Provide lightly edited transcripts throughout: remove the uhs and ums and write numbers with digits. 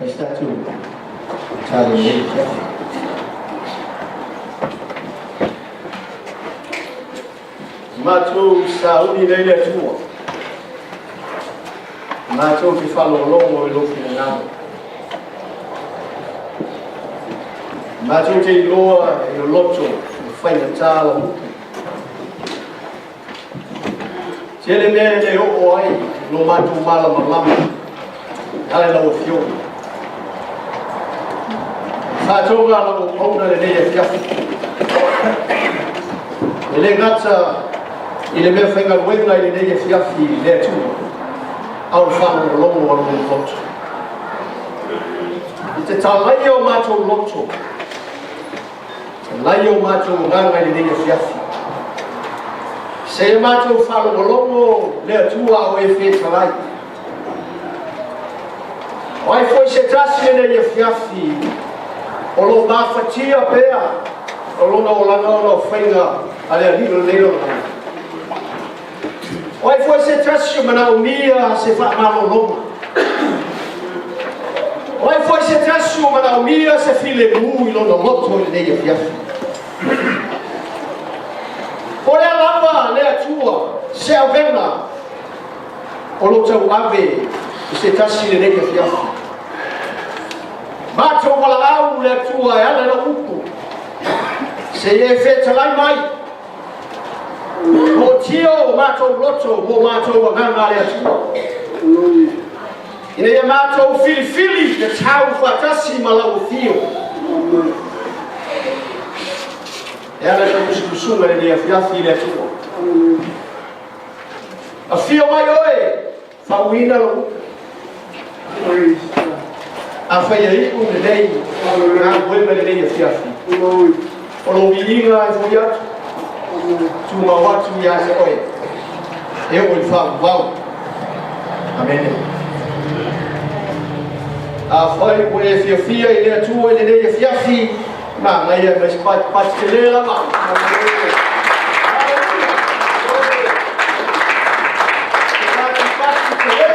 Fai se tatou tatalo i lenei afiafi. Matou sauni nei le Atua, matou te faalogologo i lou finagalo. Matou te iloa e loloto ma faigata lau upu. Tele mea e le oo ai lo matou malamalama e ala i lau Afioga. Faatoga lau auauna lenei afiafi. E le gata i le mea faigaluega i lenei afiafi i le Atua, a o le faalogologo a lou loto. I te talaia o matou loto, talaia o matou agaga i lenei afiafi. Se matou faalogologo le Atua a o e fetalai. O ai foi se tasi lenei afiafi o lo o mafatia pea o lona olaga ona o faiga a le alii o lenei lalolagi. O ai foi se tasi o manaomia se faamalologa. O ai foi se tasi o manaomia se filemu i lona loto i lenei afiafi. O lea lava le Atua se avega o lo tauave i se tasi lenei afiafi. Matou valaau le Atua e ala i lau upu, se i e fetalai mai, Motia o matou loto mo matou agaga le Atua. Ina ia matou filifili te tau faatasi ma lau afio. E ala i lau musumusuga i lenei afiafi i le Atua. Afio mai oe, faauina lau upu. Afai e iu lenei galuega i lenei afiafi, o lou viiga e foi atu, tumau atu ia te oe, e oo i le faavavau. Amene. Afai ua e fiafia i le Atua i lenei afiafi, manaia ma se patipati tele lava. Patipati tele.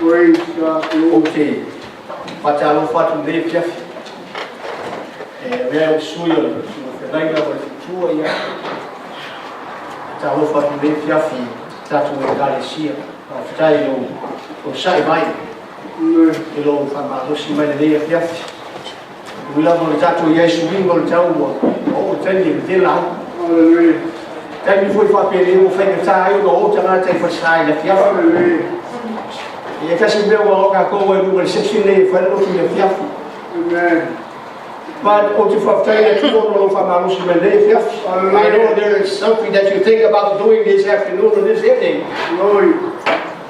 Praise God. Ou te faatalofa atu i lenei afiafi. E avea o sui o le feagaiga ma le faletua ia. Faatalofa atu i lenei afiafi tatou Ekalesia. Faafetai i lou onosai mai, i lou faamalosi mai lenei afiafi. Ui lava o le tatou i ai suiga o le tau ua oo le taimi e vevela ai. Hallelujah. Taimi foi faapenei ua faigata ai ona o tagata i falesa i le afiafi. Hallelujah. Ia tasi mea ua o tatou ai luga i le section nei e fai le lotu i le afiafi. Amen. But ou te faafetai i le Atua ona o lou faamalosi mai lenei afiafi. I know there is something that you think about doing this afternoon or this evening, Glory.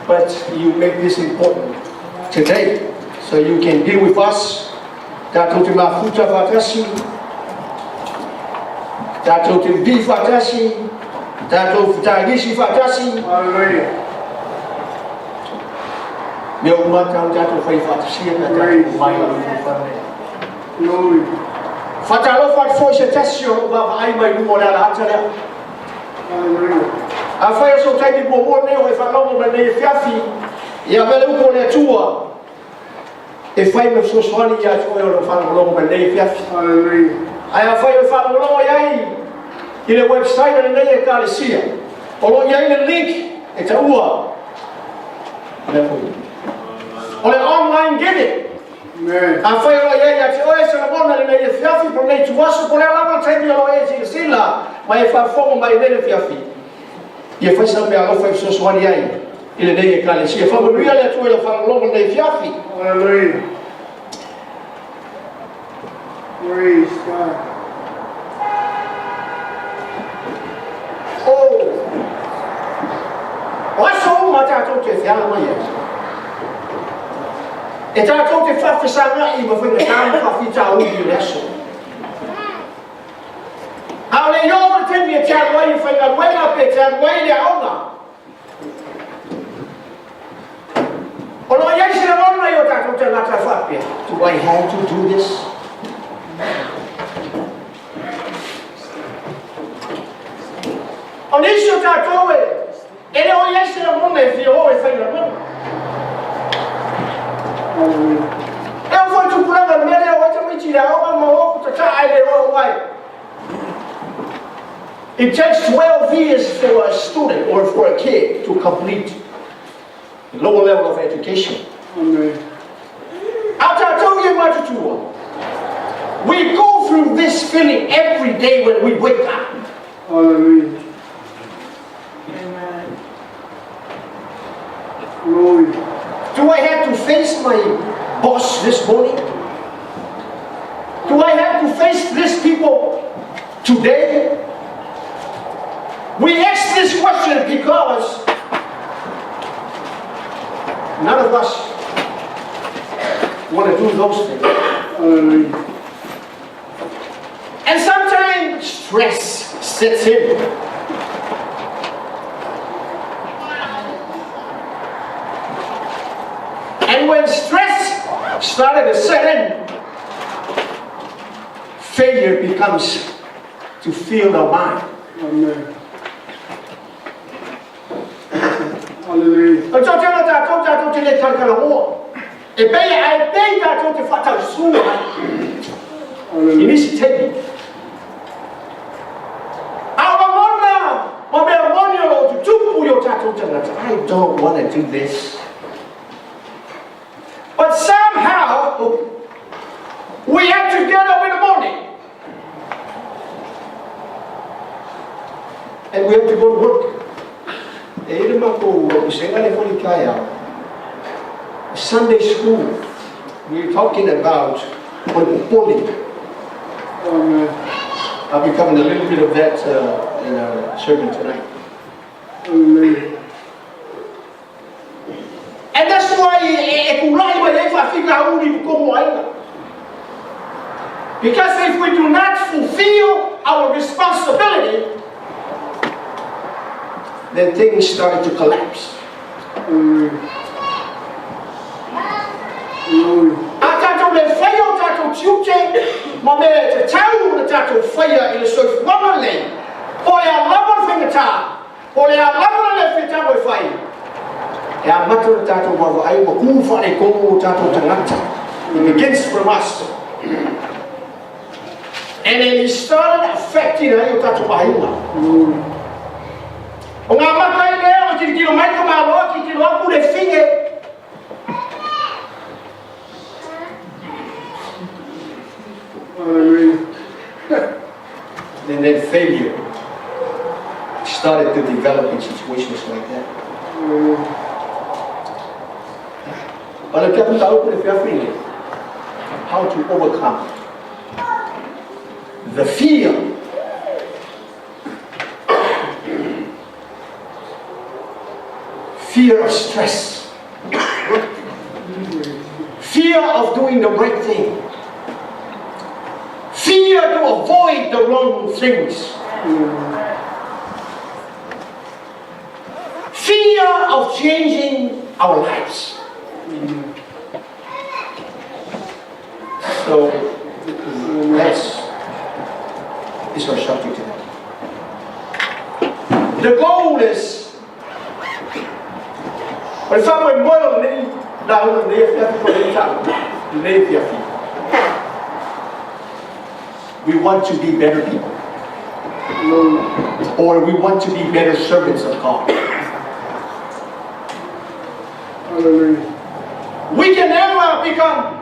but you make this important today so you can be with us. Tatou te mafuta faatasi, tatou te vi faatasi, tatou fetailisi faatasi. Hallelujah. Mea uma tau tatou fai faatasia pe a tatou mai lalo i le. Glory. Faatalofa atu foi se tasi o lou vaavaai mai luma o le alaata lea. Hallelujah. Afai o sou taimi muamua lenei o e faalogo mai lenei afiafi, ia avea le upu o le Atua e fai ma fesoasoani ia te oe o lou faalogologo mai lenei afiafi. Hallelujah. Ae afai o e faalogologo i ai i le website a lenei Ekalesia, o lo o i ai le link e taua o le online giving. Amen. Afai o lo o i ai ia te oe se lagona i lenei afiafi po o lenei ituaso, po o le a lava le taimi o lo o e silasila ma e faafofoga mai i lenei afiafi, ia fai sau mea alofa e fesoasoani ai i lenei Ekalesia. Faamanuia le Atua i lau faalogologo i lenei afiafi. Hallelujah. Praise God. O aso uma tatou te feala mai ai. E tatou te faafesagai ma faigata ma faafitauli o le aso. A o le i oo le taimi e te alu ai i faigaluega pe te alu ai i le aoga, o lo o i ai se lagona i o tatou tagata e faapea, do I have to do this? Nisi o tatou e le o i ai se lagona e fia o e faigaluega. Hallelujah. E oo foi i tupulaga le mea lea o ai tamaiti i le aoga ma o tataa e le o ai. It takes 12 years for a student or for a kid to complete the lower level of education. Amen. A tatou ia matutua, we go through this feeling every day when we wake up. Hallelujah. Amen. Glory. Do I have to face my boss this morning? Do I have to face these people today? We ask this question because none of us want to do those things. Hallelujah. And sometimes stress sets in. And when stress started to set in, failure becomes to fill our mind. Amen. Hallelujah. O tau tēnā tātou, tātou te le kalakalagoa. E pei ai pei tātou te whatausua i Hallelujah. nisi taimi. A o lagona, ma mea moni o lo tutupu i o tātou tangata. I don't want to do this. But somehow, we have to get up in the morning. And we have to go to work. E ere mako usenga le foli kaya. Sunday school, we're talking about poli. Amen. I'll be covering a little bit of that in our sermon tonight. Hallelujah. And that's why e kulai mai e whawhika uri komo ainga. Because if we do not fulfill our responsibility, then things started to collapse. Hallelujah. Glory. A tātou le whaia o tātou tiute, ma me te tau na tātou whaia i le soifuaga lelei, po le a lava le whaingatā, po le a lava le whitango e whai. E a mata na tātou wawa ai, wa kū whare kongo o tātou tangata. It begins from us. And then it started affecting ai o tātou mahinga. Glory. O ngā maka i lea, o tiri tiro mai ka māloa, ki tiro aku le finge. Hallelujah. And then failure started to develop in situations like that. Hallelujah. But I can't open if you're how to overcome the fear. Fear of stress. Fear of doing the right thing. Fear to avoid the wrong things. Fear of changing our lives. So that's is our subject today. The goal is O le whamoi moe o nei nā una nei whiafi ko nei tāu, nei whiafi. We want to be better people. Or we want to be better servants of God. Hallelujah. We can never become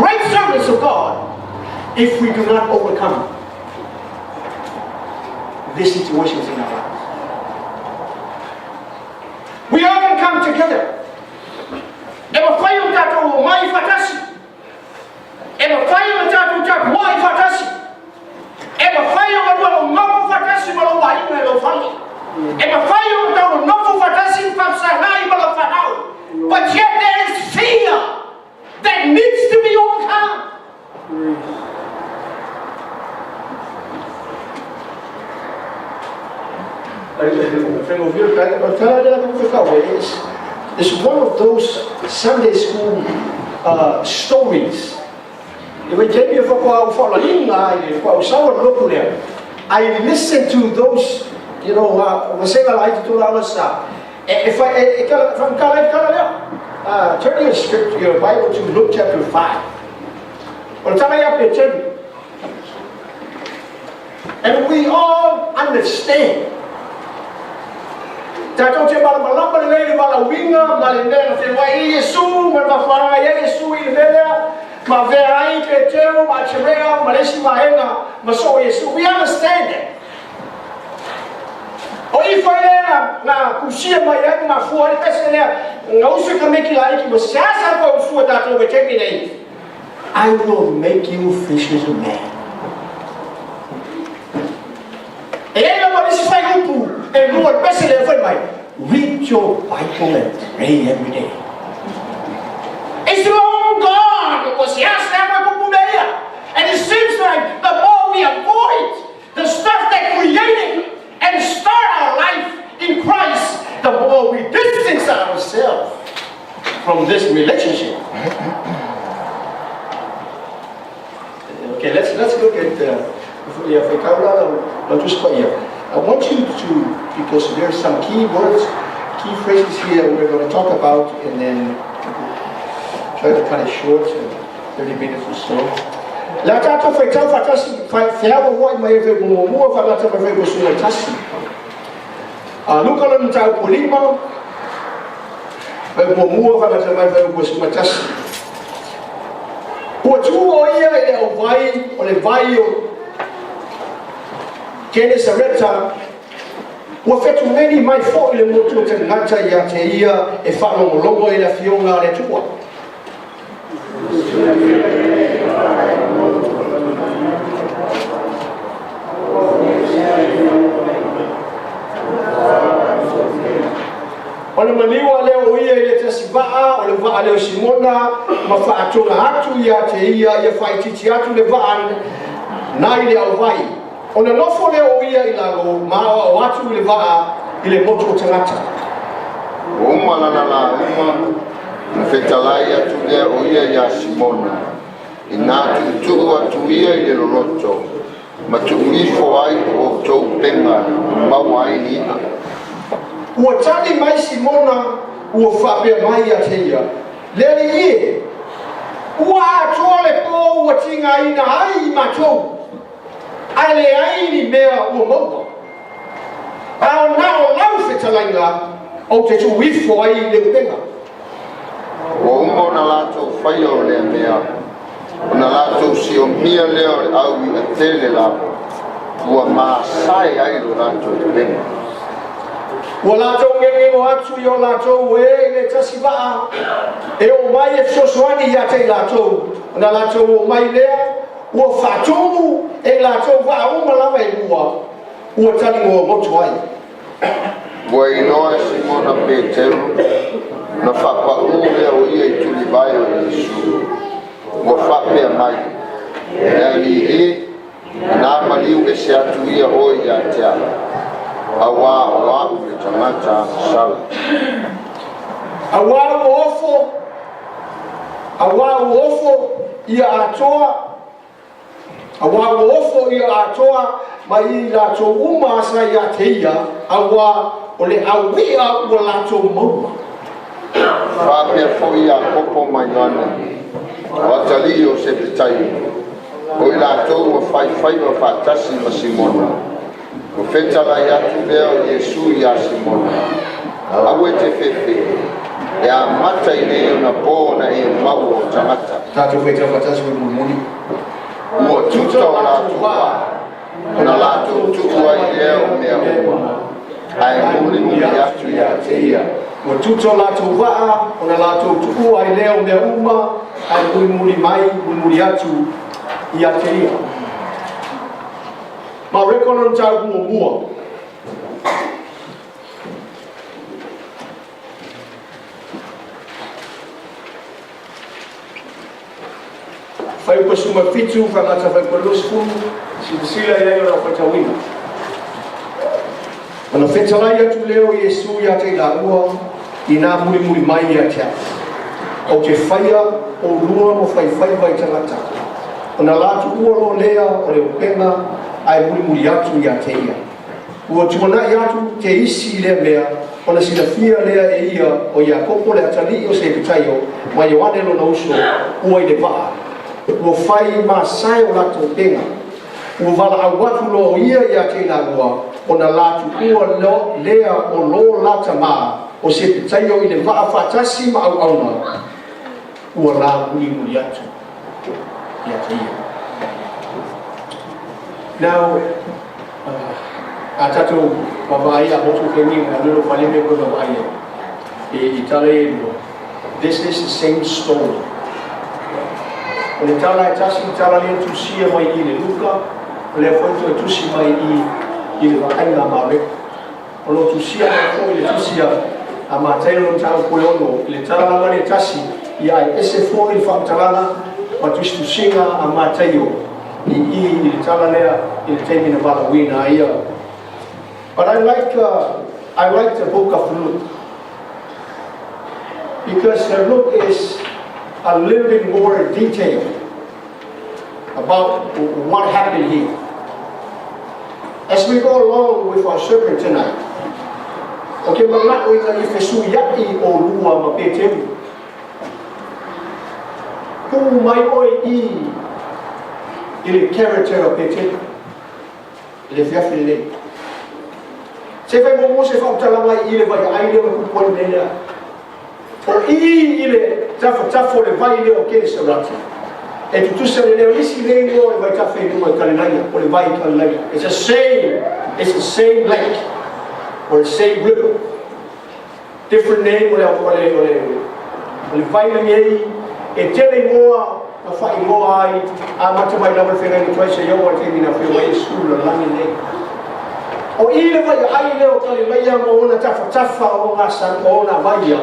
great servants of God if we do not overcome these situations in our lives. We all can come together. E mawhai o tātou o mai whatasi. E mawhai o tātou tātou mai whatasi. E mawhai o ngā o ngāpu whatasi ma lo wainga e lo whai. E mawhai o tātou nofu whatasi whapsarai ma lo whanau. But yet there is fear that needs to be overcome. Praise. It's one of those Sunday school stories. I listened to those Vasega laiti tulaga o le sa e fai e faamatala ai le tala lea. Turn your script, your Bible to Luke chapter 5. O le tala ia Peteru. And we all understand. Tatou te malamalama lelei le valaauina ma le mea na feiloai ai Iesu ma le mafuaaga i ai Iesu i le mea lea ma avea ai Peteru ma Aterea ma le isi vaega ma soo Iesu. We understand that. O i foi lea na kusia mai ai ma mafua ai le pese lea na usu i tamaiti laiti ma seasea koe usua tatou vaitaimi nei. I will make you fishers of men. E i ai lava nisi faiupu e lua i le pese lea fai mai, Read your Bible and pray every day. It's long gone, ua seasea koe kupu mea ia. And it seems like the more we avoid the stuff that created and start our life in Christ, the more we distance ourselves from this relationship. Okay, let's look at ia faitau la lau Tusi Paia. I want you to, because there's some key words, key phrases here we're going to talk about, and then try to cut it short, 30 minutes or so. Le a tatou faitau faatasi feavavoai mai e fai muamua faagata mai fai 11. Luka lona mataupu 5, fai muamua faagata mai fai 11. Ua tu o ia i le auvai o le vai o Kenesareta, ua fetugeni mai foi le motu o tagata ia te ia e faalogologo i le afioga a le Atua. Ona maliu lea o ia i le tasi vaa, o le vaa lea o Simona, ma faatoga atu ia te ia, ia faaitiiti atu le vaa nai le auvai. Ona nofo lea o ia i lalo, ma aoao atu i le vaa i le motu o tagata. Ua uma lana lauga, ona fetalai atu lea o ia iā Simona, inā tuutuu atu ia i le loloto, ma tuu ifo ai o outou upega e maua ai ni i'a. Ua tali mai Simona ua faapea mai ia te ia, Le Alii e, ua atoa le po ua tigaina ai i matou, ae leai ni mea ua maua. A o na o lau fetalaiga ou te tuu ifo ai i le upega. Ua uma ona latou faia o lea mea, ona latou siomia lea o le au i'a tele lava, ua masae ai lo latou upega. Ua latou gegego atu i o latou e i le tasi vaa e oo mai e fesoasoani ia te i latou, ona latou o mai lea, ua faatumu e i latou vaa uma lava e lua, ua taligoa motu ai. Ua iloa e Simona Peteru, na faapaū lea o ia i tulivae o Iesu, ua faapea mai, Le Alii e, inā maliu ese atu ia oe ia te au, auā o a'u le tagata agasala. Auā ua ofo, auā ua ofo ia atoa, auā ua ofo ia atoa mai i latou uma sa ia te ia, auā o le au i'a ua latou maua. Faapea foi Iakopo ma Ioane, o atalii o Sepetaio, o i latou ua faifaiva faatasi ma Simona. Ua fetalai atu lea o Iesu iā Simona, Aua e te fefe, e amata i nei ona po ona e maua o tagata. Tatou faitau faatasi ma le mulimuli. Ua tuta o latou vaa, ona latou tuu ai lea o mea uma, ae mulimuli atu ia te ia. Ua tuta o latou vaa, ona latou tuua ai lea o mea uma, ae mulimuli mai, mulimuli atu ia te ia. Mareko lona mataupu muamua. Fuaiupu 17, faagata fuaiupu 20, silasila i ai o lau faitauina. Ona fetalai atu lea o Iesu ia te i laua, inā mulimuli mai ia te au. Ou te faia oulua ma faifaiva i tagata. Ona la tuua loa lea o le upega ae mulimuli atu ia te ia. Ua tuana'i atu teisi i lea mea, ona silafia lea e ia o Iakopo le atalii o Sepetaio ma Ioane lona uso, ua i le vaa, ua fai masae o latou upega. Ua valaau atu loa o ia ia te i laua, ona la tuua lea o lo la tamā o Sepetaio i le vaa faatasi ma auauna, ua la mulimuli atu ia te ia. Now, a tatou vaavaai a motu taimi ma lolo fale me ko vaavaai e i tala e lua. This is the same story. O le tala e tasi tala lea tusia mai i le Luka, o lea foi toe tusi mai i le vaaiga a Mareko. O lo tusia mai foi le tusia a Mataio lona mataupu e 6, i le tala lava le tasi, ia ai ese foi le faamatalaga ma tusitusiga a Mataio i le tala lea i le taimi na valaauina ai ia. But I like the book of Luke because the Luke is a little bit more detailed about what happened here. As we go along with our sermon tonight, okay, mana'o ina i fesuia'i ʻolua ma Peteru. Pu mai ʻoe i le character o Peteru. I le afiafi lenei. Se fai mo se faamatalaga i le vaiaai lea ma tupu ai le lea. O i le tafatafa o le vai lea o Kenesarata. E tutusa le leo isi le igoa o le vai tafe i luga i Kalilaia, o le vai i Kalilaia. It's the same lake, or the same river. Different name o le vai lenei, e tele igoa na faaigoa ai, amata mai lava le feagaiga tuai seia oo i le taimi na afio ai Iesu i le lalolagi nei. O i le vaiaai lea o Kalilaia ma ona tafatafa o gasani o ona vaia,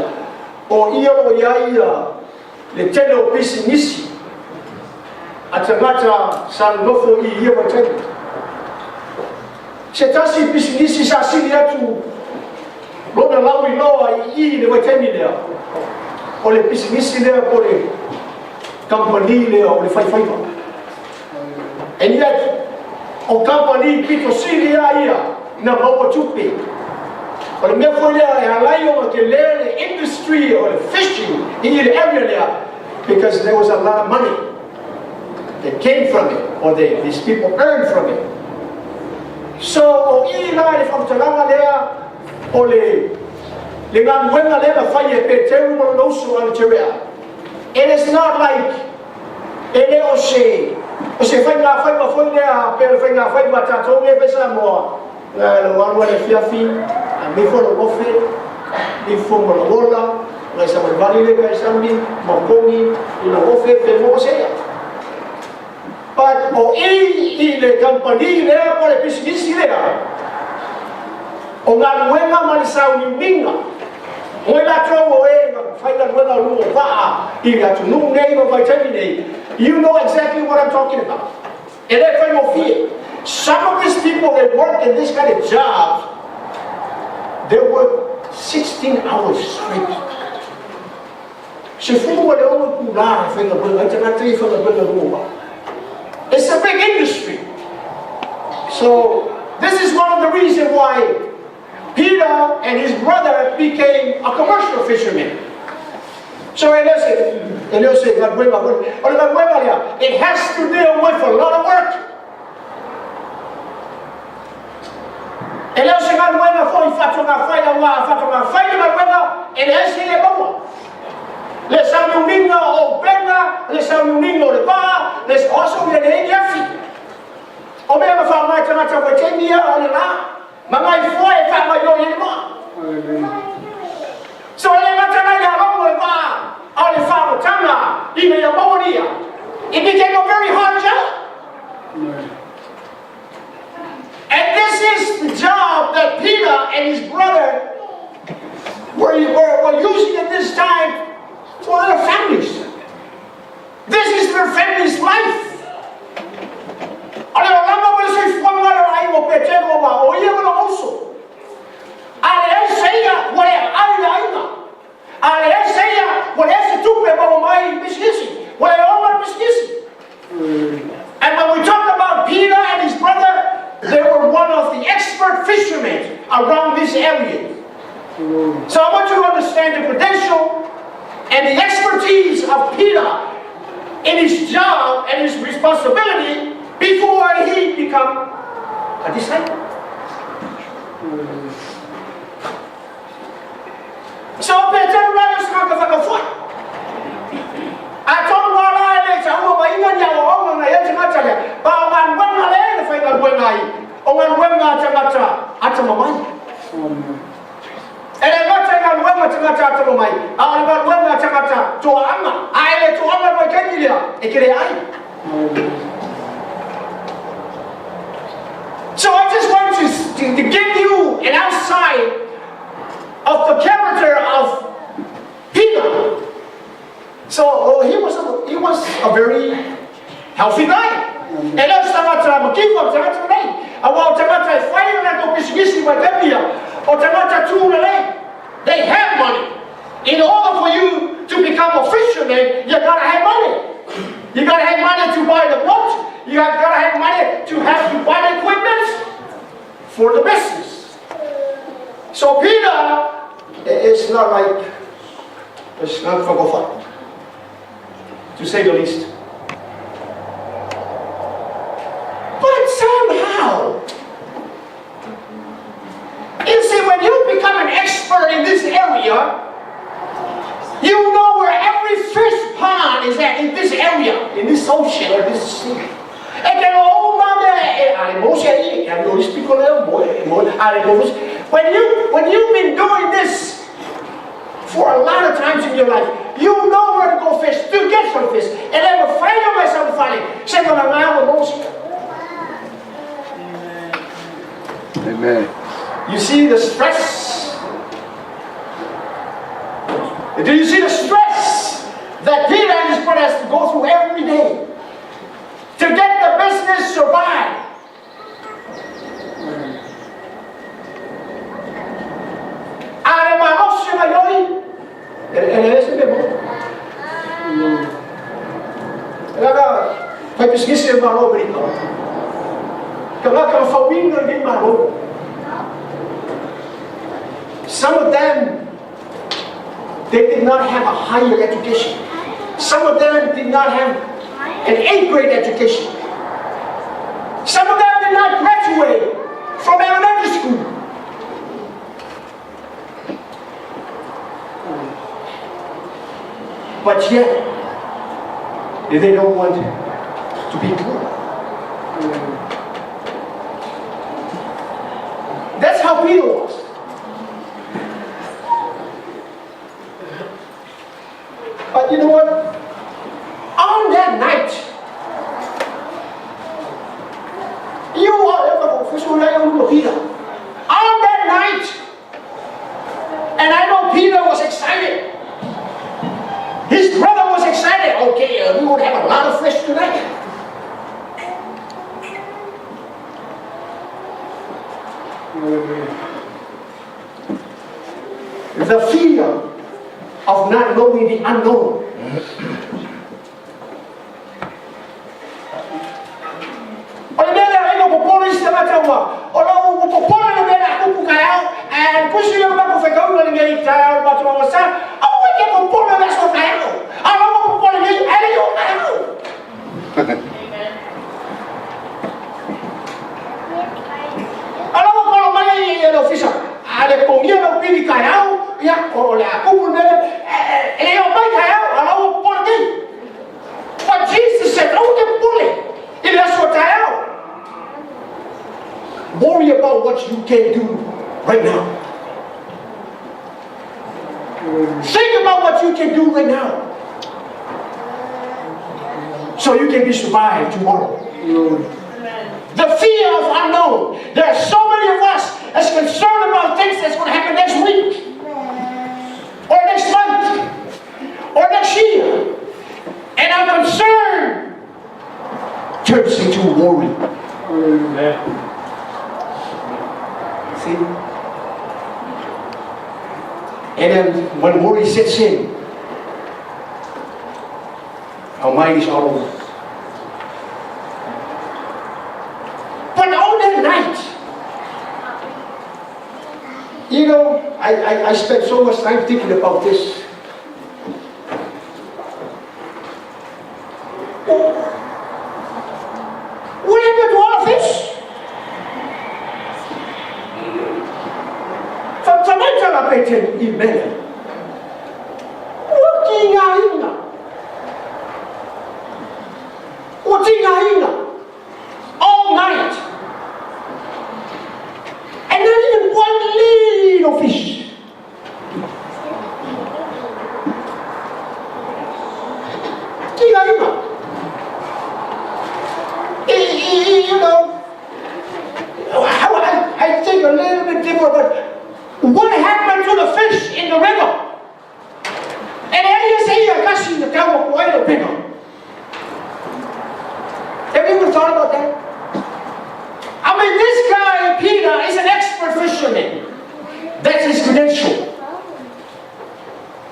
o ia o lo i ai ia le tele o pisinisi a tagata sa nofo i ia vaitaimi. Se tasi pisinisi sa sili atu lona lauiloa i le vaitaimi lea, o le pisinisi lea po le kamupani lea o le faifaiva. And yet, o kamupani pito sili a ia na maua tupe. O le mea foi lea e alai ona tele le industry o le fishing i le area lea, because there was a lot of money that came from it, or these people earned from it. So, o i la le faamatalaga lea o le galuega lea na fai e Peteru ma lona uso Aneterea. It is not like, e le o se faiga faiva foi lea pe le faiga faiva tatou le fai Samoa. Na lo alu le fiafi, a me fo lo ofe, i fo mo lo ola, ngai sa vali le kai sami, ma kongi, i lo ofe pe mo se ia. But o i le company lea po le pisinisi lea, o galuega ma le sauniuniga, o i latou o e fai galuega o luga o vaa i le atunuu nei ma vaitaimi nei, you know exactly what I'm talking about. E le faigofie. Some of these people that work in this kind of jobs, they work 16 hours straight. 16 itulā e faigaluega ai tagata ia faigaluega luga o vaa. It's a big industry. So this is one of the reasons why Peter and his brother became a commercial fisherman. So e le o se galuega o le galuega lea, it has to deal with a lot of work. E le o se galuega foi faatoga fai auā faatoga fai le galuega e leai se ia maua. Le sauniuniga o upega, le sauniuniga o le vaa, le oso ia leai ni afi. O mea na faaaoga e tagata vaitaimi ia o le la, ma gaifoa e faagaoioi ai le vaa. Hallelujah. So e le gata nai le alogo le vaa, a o le faagotaga ina ia maua nia. It became a very hard job. Amen. And this is the job that Peter and his brother were using at this time for their families. This is their family's life. O le olaga ma le soifuaga le aiga o Peteru o ma o ia ma lona uso. A leai se ia, ua le ai le aiga. A leai se ia, ua leai se tupe maua mai pisinisi. Ua le oga le pisinisi. Hallelujah. And when we talk about Peter and his brother, they were one of the expert fishermen. of Peter in his job and his responsibility before he become a disciple. So Peteru la le sanga whakawhai. A tonu wala e le sa ua mainga ni awa onga na ia tangata lea. Pa o ngā nuenga le le whai ngā nuenga ai. O ngā nuenga tangata ata mamai. E le ngata ngā nuenga tangata ata mamai. A o ngā nuenga tangata toa anga. A e le toa anga noi kengi lea. E kere ai. So I just want to give you an outside of the character of Peter. So he was a very healthy guy. E leo se tagata makifa, tagata lelei. Aua o tagata e fai le latou pisinisi mai taimi ia, o tagata tu lelei. They have money. In order for you to become a fisherman, you gotta have money. You gotta have money to buy the boat. You gotta have money to have to buy the equipment for the business. So Peter is not like it's not for, to say the least. But somehow, you see, when you become an expert in this area, you know where every fish pond is at in this area, in this ocean or this sea. E ke lo uma mea e ale mo se i, e lo ispiko leo mo e mo ale mo. When you've been doing this for a lot of times in your life, you know where to go fish, to get some fish. And I'm afraid of myself finding. Se mo na nga mo se. Amen. You see the stress? Do you see the stress that Peter and his brother has to go through every day to get the business survive? A le malosi mai oi, e le ese me mo. E laka, fai pisinisi e malo Amerika. Ka ngaka mawhauina le malo. Some of them, they did not have a higher education. Some of them did not have an 8th grade education. Some of them did not graduate from elementary school. But yet, they don't want to be poor. That's how Peter was. But you know what? On that night, you are Peter. On that night, and I know Peter was excited. His brother was excited. Okay, we would have a lot of fish tonight. The fear of not knowing the unknown. O le mea lea e popole isi tagata ua o lau popole le mea la kupu ka au and kusi le mako whekaunga le ngei ta au matua wa sa au e ke popole le aso ka au a lau popole ngei ele yo ka au. A lau kolo mai e le ofisa a le kongia lau pili ka au ia o le kupu mele ele yo mai ka au a lau popole ngei. But Jesus said, au ke popole ele aso ka au. Worry about what you can do right now. Think about what you can do right now, so you can be survived tomorrow. The fear of unknown. There are so many of us that's concerned about things that's going to happen next week, or next month, or next year. And our concern turns into worry. Amen. See? And then when worry sets in, our mind is all over. But on that night, you know, I spent so much time thinking about this. Tigaina. You know, I think a little bit different, but what happened to the fish in the river? And then you say, I see the cow quite a bigger. Have you ever thought about that? I mean, this guy, Peter, is an expert fisherman. That's his credential.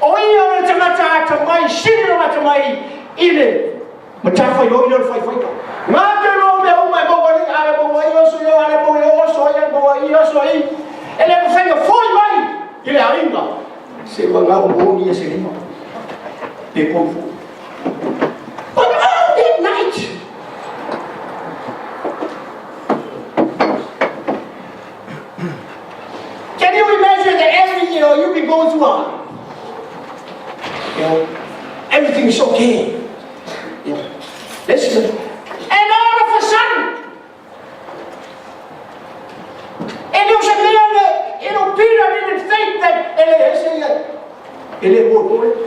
O ia o le tagata atamai, sili o atamai, i le matafaioi o le faifaiva. Ngā te no mea uma e maua ni, ale maua i oso i o, ale maua i oso i, ale maua i oso i. E le mawhai foi mai i le aiga. Se wangau moni e se lima. Pe kofu. But on that night, can you imagine that every, you be going through a, everything is okay. Listen, and all of a sudden, and there was a man that, Peter didn't think that, ele mo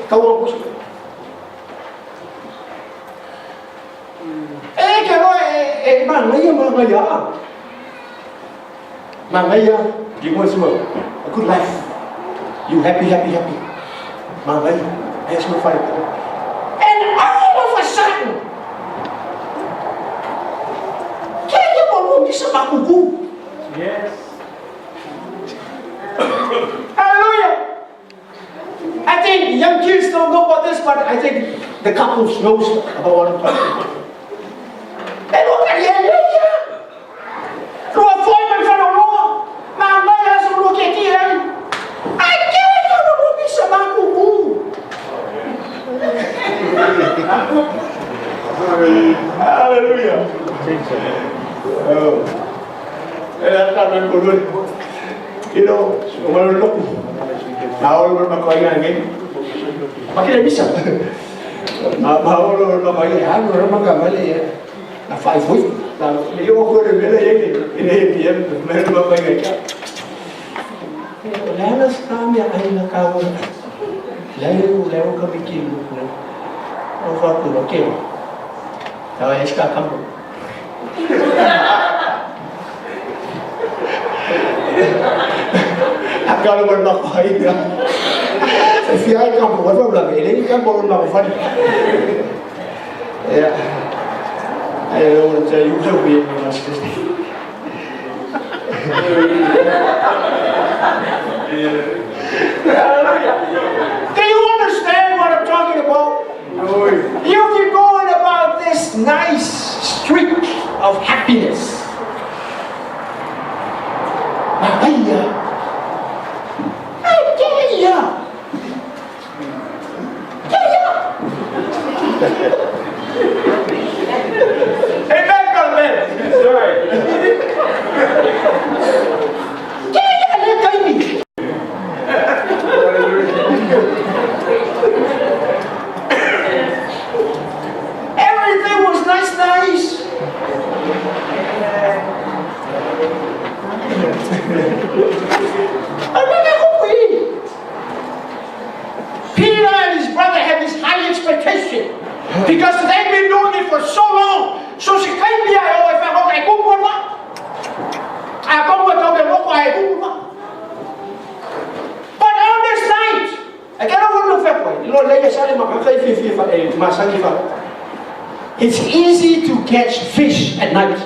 kau mo e ke ro e ma ngai ma ngai ya ma ngai ya. You want a good life, you happy, happy, happy, ma ngai there's no fight, and all of a sudden ke ye mo mo misa makuku. Yes. Hallelujah. I think young kids don't know about this, but I think the couples knows about what I'm talking about. E lo ka ye le ya. Lo foi man fa lo. Ma ma ya so lo ke ki ai. Ai ke yo no mo misa makuku. Hallelujah. Oh. E la ta na ko lo. You know, o lo. Ma o lo ma ko ai ngai. Ma ke misa. Ma o lo lo ko ai ha no ma ka male ya. Na fai foi. Na le yo ko le mele ye ni ne ye me ma ko ai ngai. Lana sta mi ai na ka o. Le le o ka mi ki lu ne. O fa ku lo ke. Ta es ka kampo. Akalo mo na ko ai ya. Se fi ai kampo wa la me le kampo na ko fa. Ja. I don't want to tell you how we in Hallelujah. Do you understand what I'm talking about? You keep going about this nice streak of happiness. Maria. Kaya. Kaya. Amen, brother man. Sorry. Kaya le kaimi. Everything was nice, nice. Peter and his brother had this high expectation because they've been doing it for so long. So she came here, oh, if I go, I go, I come with all the local, I go. But on this night, I cannot look that way. It's easy to catch fish at night.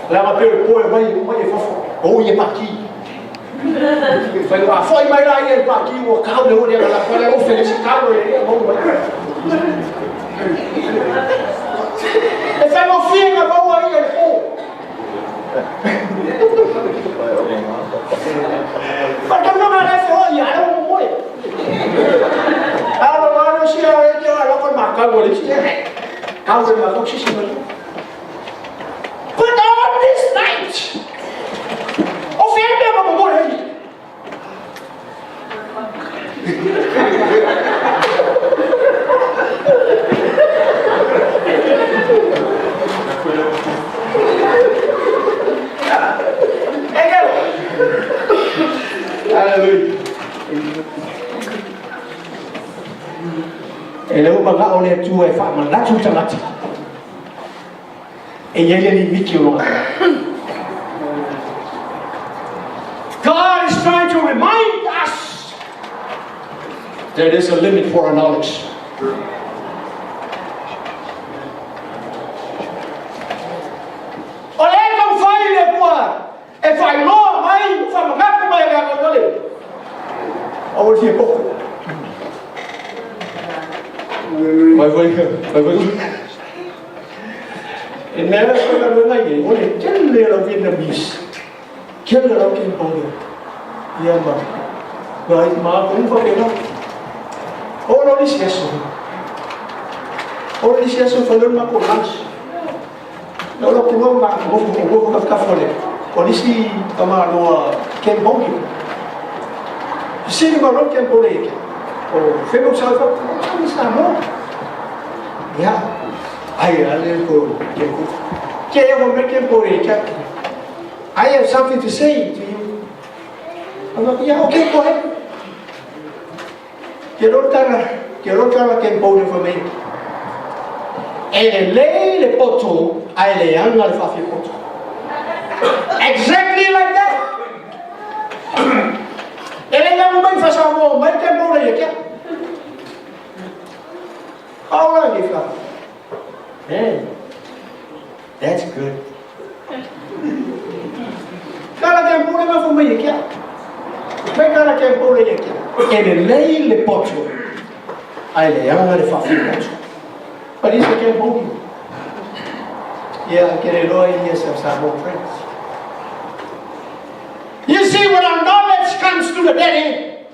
La ma pe po e mai mai e fofo. Oh, ye paki. Fai a foi mai la ye paki o kau le o le la fai o fele si kau le e mo mai. E fai mo fi nga mo ai e po. Pa ka no ma le fo ya o mo e. A lo ma no si a e ke a lo ko ma kau le si. Kau le ma ko si si mo. But on this night, o fende ma mo mo e. Hallelujah. E le uma o le Atua e faamanatu i tagata. E i ai le limiti o lona. God is trying to remind us there is a limit for our knowledge. O le taumafai le Atua e faailoa mai, faamanatu mai le aga le. Aua le fia koko. Vai vai vai vai. E mea la ko la ngai o le tele la Vietnamese. Kele la Cambodia. Ia ma. Vai ma ko fa ke la. O lo ni aso. O lo ni aso fa lo ma ko lunch. No lo ko ma ko ko ko ka ka fole. O ni si kama no Cambodia. Si ma lo Cambodia. O fe mo sa fa ni sa mo. Ya. Ai ale ko ke ko. Ke yo mo Cambodia. I have something to say to you. I'm like, yeah, okay, go ahead. Ke ro tara Cambodia for me. E le lei le poto, a e le anga le whawhi poto. Exactly like that. E le ngamu mai whasa mo mai Cambodia ia kia. How long you fa? Man, that's good. Kala Cambodia ma fo mai ia kia. Mai kala Cambodia ia kia. E le lei le poto, a e le anga le whawhi poto. But he's a Cambodian. Yeah, get it all, yes, I'm Samoan friends. You see, when our knowledge comes to the dead end,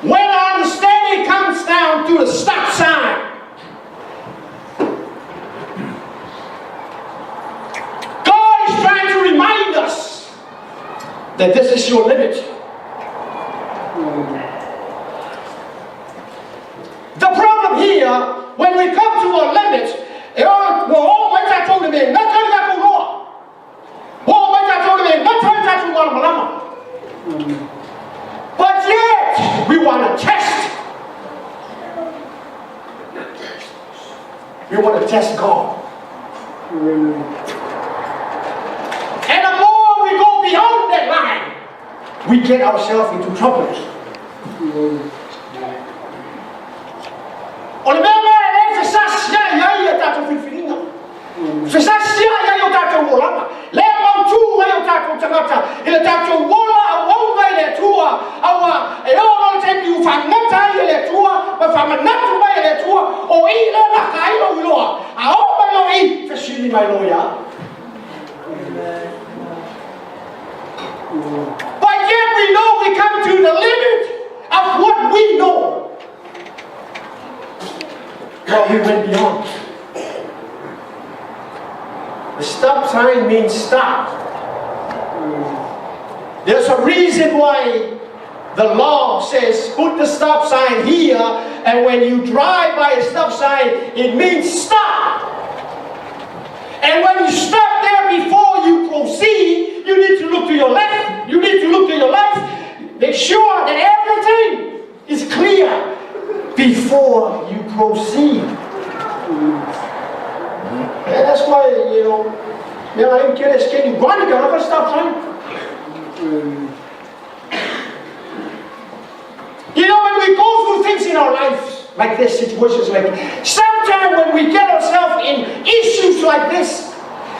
when our understanding comes down to the stop sign, God is trying to remind us that this is your limit. The problem here, when we come to our limit, ua oo mai tatou le mea gata le tatou iloa. Ua oo mai tatou le mea gata le tatou malamalama. But yet, we want to test. We want to test God. And the more we go beyond that line, we get ourselves into troubles. O le mea mea e fesasiai ai a tatou filifiliga. Fesasiai ai o tatou olaga. Le mautū ai o tatou tagata i le tatou ola auauna i le Atua. Aua e oo loa le taimi ua faagata ai e le Atua ma faamanatu mai e le Atua o i le gata ai lou iloa. A oo mai loa i fesili mai loa ia. But yet we know we come to the limit of what we know. Well, we went beyond. The stop sign means stop. There's a reason why the law says put the stop sign here, and when you drive by a stop sign, it means stop. And when you stop there before you proceed, you need to look to your left, you need to look to your left, make sure that everything is clear before you proceed. And that's why, I get a skinny run, you stop sign. When we go through things in our lives, like this, situations like this, sometimes when we get ourselves in issues like this,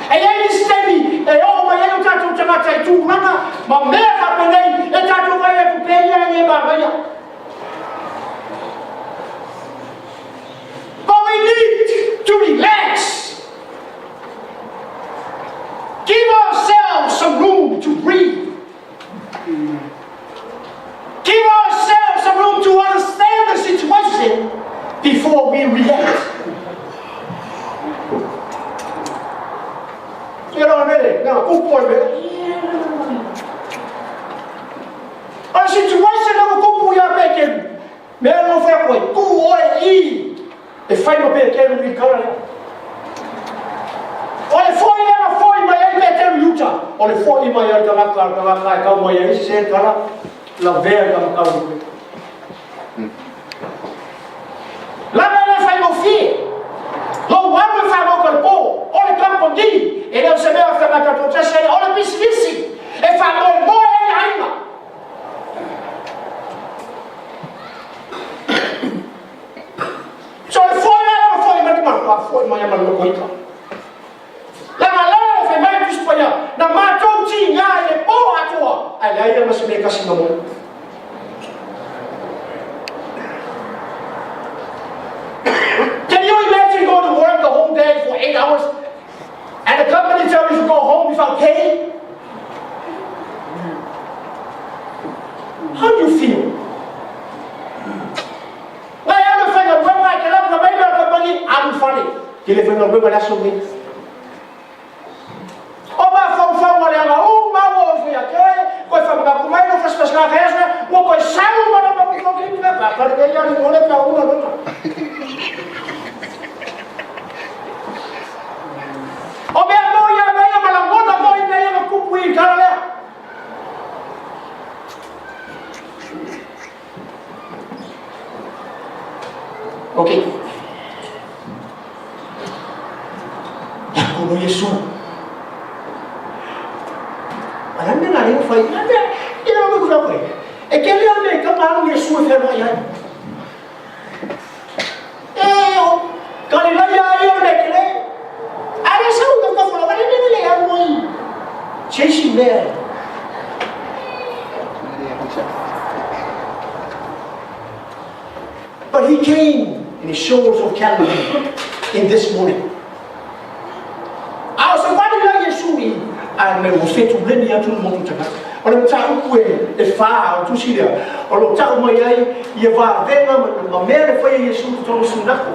e ai isi taimi, e oo mai ai o tatou tagata i tulaga, ma mea faapenei, e tatou vaai atu pea ia e manaia. But we need to relax. Give ourselves some room to breathe. Give ourselves some room to understand the situation before we react. You know what I mean? No, kupu ai mea. O le situation na ua kupu ia Peteru. Mea no whea koe, tu oe i e whai ma Peteru i kara lea. O le foi lea na foi mai ai Peteru i uta. O le foi mai ai tagata, tagata e kau mai ai se kara, la vea ka makau i koe. Lava e le faigofie lou alu e faamoka le po o le kamupani, e le o se mea o tagata toatasi ai, o le pisinisi e faamoemoe ai aiga. So le foi la le foi mai ma foi mai ma le koita. La ma la fai mai tu spoia na matou ti nga e po atua ai la ia ma se me kasi mo. Can you imagine going to work the whole day for 8 hours and the company tells you to go home without pay? How do you feel? Ngai alu whainga ruenga ke lau ka maina ka mangi alu whare. Ke le whainga ruenga le aso nei. O ma whau whau le anga u ma o whia ke oe, koe whamakaku mai no whaspas ngā kai aso, ua koe sau mana ma mutlo ki ngā pa, kare ke ia ni ole ka una rona. O mea mo ia mea malangona mo i mea ma kupu i kara lea. Okay. Lako no Yesu. Alam na nga rin fai. Ane, ina mo ko ko. E ke le ame ka pa no Yesu e fai ai. E o Galilea ai o le ke le. Are sa u ka fo la le le le a mo i. Chasing there. But he came in the shores of Galilee in this morning. A o se wani la Yesu i a me o whetu leni atu no motu tangata. O le mata upu e wha o tusi lea. O lo tau mai ai i e wā venga ma mea le whai Yesu te tonu sunako.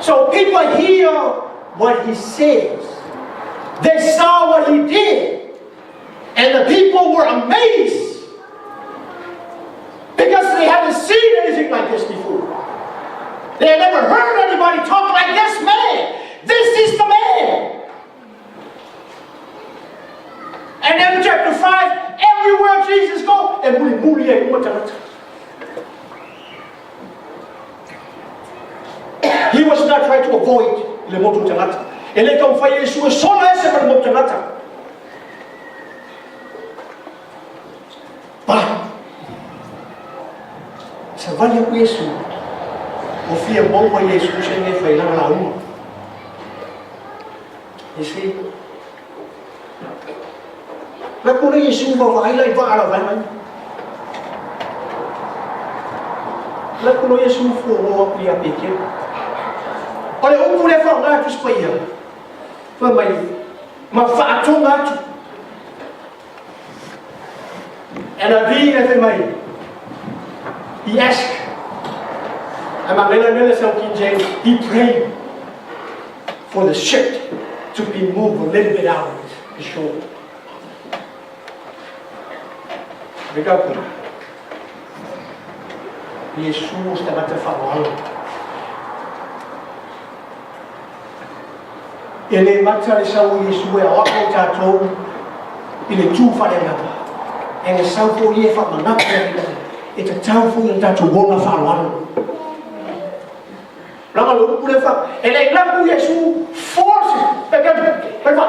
So people hear what he says. They saw what he did. And the people were amazed. Because they haven't seen anything like this before. They had never heard anybody talk like this man. This is the man. And then in chapter 5, everywhere Jesus goes, and he was not trying to avoid le motu tangata. E le taumafai Iesu e sola ese ma le motu tangata. Pa. Sa vali aku Iesu. O fia maua Iesu se nge fai langa la uma. You see? La kore Iesu va vai lai va ala vai mai. La kore Iesu fo o aku ia peke. O le upu le fa ngā tu spaia. Fa mai ma whaatonga atu. And a vi e mai. He asked. And ma mela mela sa King James, he prayed for the ship to be moved a little bit out of the shore. Veka puna. Yesu tagata wharoalo. E le mata le sau Yesu e awako tātou i le tū whare ngapa. E le sau fo i e whamanaka e te tau fo i tātou wona wharoalo. Langa le upu le wha. E le lapu Yesu force. Peke, peke.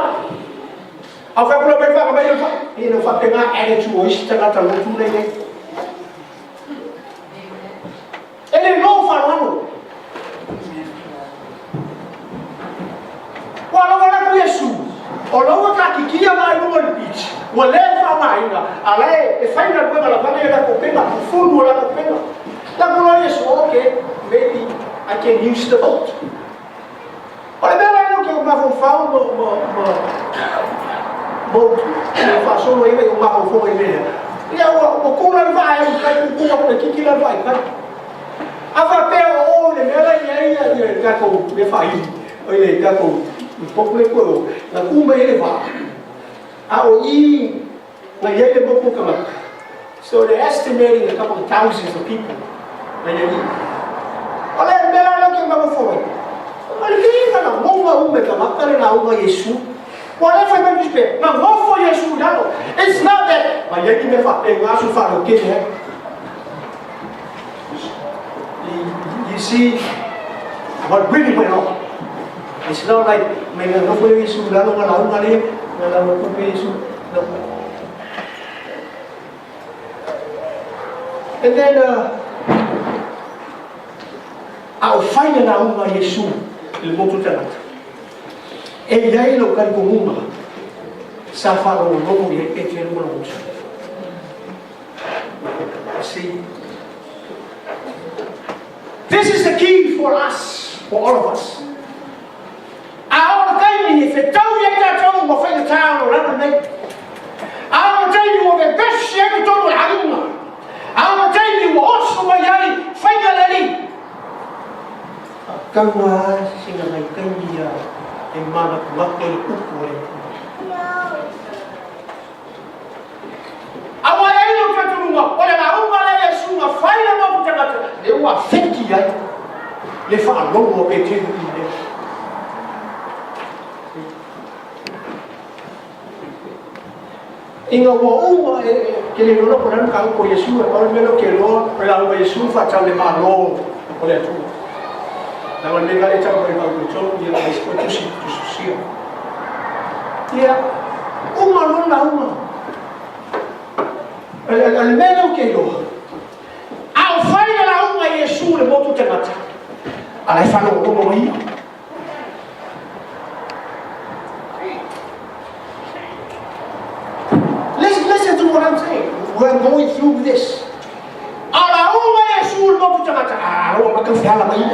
Au wha kula peke wha, peke wha. E le wha penga attitude o isi tangata lotu nei nei. E le lou wharoalo. Ua lawa laku Yesu. O laua ka kikia mai lunga le beach. Ua le wha mainga. A le e whaina kuenga la whane la kopenga. Funu la kopenga. La kula Yesu, okay, maybe I can use the boat. O le mea lai ke o mafofau mo mo mo mo whaasolo iwe o mafofau i mea. Ia ua o kula le vai kai kukua ko kiki la vai kai. Afa pea o le mea lai ia ia ia tatou le whaili. O le tatou poku le koe na kumba ele va. A o i na ia le moku kama. So they're estimating a couple of thousands of people. Na ia i. O le mea lai ke mafofau. O le kei na monga ume ka makare na unga Yesu. Ua le fai mai le Tusi Paia, na nofo Iesu i lalo. It's not that, ma i ai ni mea faapena su faalautele ai. You see, what really went on. It's not like, mai na nofo Iesu i lalo, na lauga lea, na lauga tupe Iesu. No. And then, a o fai le lauga a Iesu i le motu tagata, e i ai lou talitonuga sa faalogologo i ai Peteru ma lona uso. You see, this is the key for us, for all of us. A oo le taimi e fetau i ai tatou ma faigata o le olaga lenei. A oo le taimi ua vevesi ai totonu o le aiga. A oo le taimi ua oso mai ai faiga le Alii. Faataua sina vaitaimi ia e manatunatu ai le upu a le Atua. Aua e ai lou talitonuga, o le lauga lea a Iesu na fai le motu tagata, lea ua afeki ai le faalogo a Peteru i mea. Ina ua uma e ke le iloa po o le a le mataupu a Iesu, e pau le mea lea ou te iloa, o le lauga a Iesu faatau le Malo o le Atua. Leaga o le mea lena lea e tau mai i le mataupu i totonu, ia ma isi foi tusi tusitusia. Ia, uma loa le lauga. O le mea lea ou te iloa, a o fai le lauga a Iesu i le motu tagata, a la e faalogologo mai ia. Listen, listen to what I'm saying. We're going through this. A lauga Iesu i le motu tagata, a ua maka feala mai ia.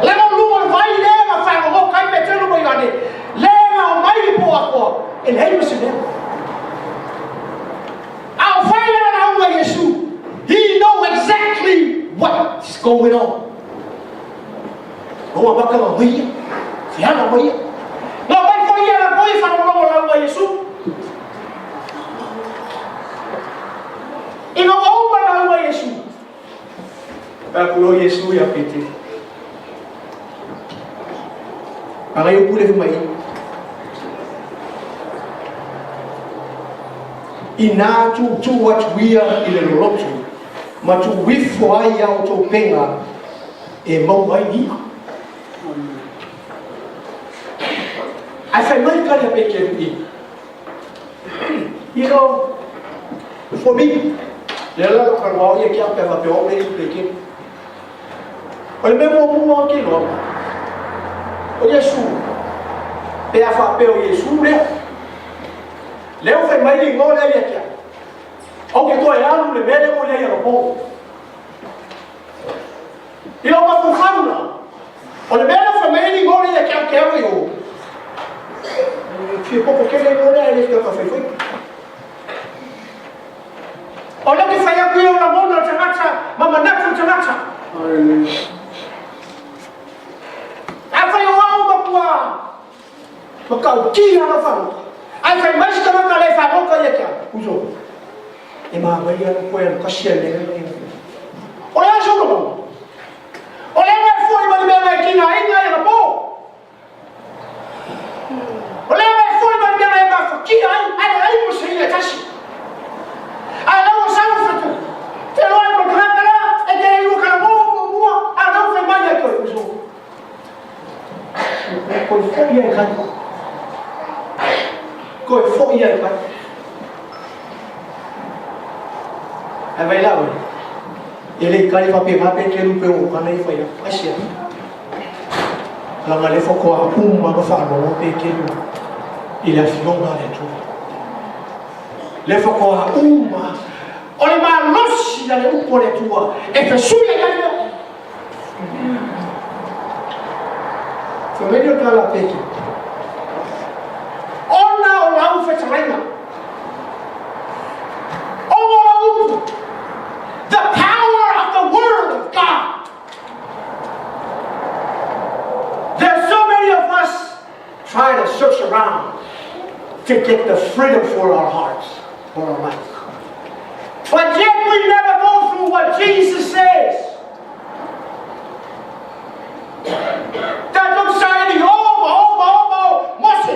Le mo luga o le vai lea na faalogologo ai Petelu ma Ioane, lea na omai le po atoa, e leai ma se mea. A o fai lana lauga Iesu, he know exactly what's going on. Ua maka ma mai ia, feala mai ia. Na mai foi ia la foi faalogologo lauga Iesu. Ina ua uma lauga Iesu, fai atu loa Iesu ia Peteru. Agai upu le mai. Ina tuutuu atu ia i le lolotu, ma tuu ifo ai a outou pega e maua ai i'a. Ae fai mai tali a Peteru i, You know, for me, lea la lou talanoa au ia ki au pe a faapea o au le i Peteru. O le mea muamua ou te iloa, o Iesu, pe a faapea o Iesu lea, lea ua fai mai le igoa lea ia te au, ou te toe alu i le mea lea ua i ai anapo. I lou mafaufau la, o le mea lea ua fai mai ai le igoa lea ia te au te alu i o, e fia popo tele le igoa lea e le fia taufaifaipa. O lea ou te fai atu ia o lagona o le tagata ma manatu o le tagata. Afai o au matua matautia lau fagota, ae fai mai se tagata le fagota ia te au, uso, e manaia lou toe alu kasi ai le mea. O le a sou lagona? O lea ua e foi mai le mea na e tigaina ai anapo. O lea ua e foi mai le mea na e mafatia ai, ae leai ma se ia e tasi. A o lea ua sau fetu, feloai ma le tagata lea, e te le i ua talanoa muamua, a o lea ua fai mai ia te oe, uso. Toe foi ai kai. Toe foi ai kai. Ae vai la oe. E le i kali faapena pe kelu pe o kana i fai atu. Ai sea. Leaga lea faatoa uma ona faalogo Peteru i le afioga a le Atua. Lea faatoa uma o le malosi a le upu a le Atua e fesui ai ai mea. Fai mai lea o le tala a Peteru. Ona o lau fetalaiga, ona o lau upu, the power of the word of God. There are so many of us try to search around to get the freedom for our hearts, for our life. But yet we never go through what Jesus says. Tatou saili o ma o ma o ma o Mose.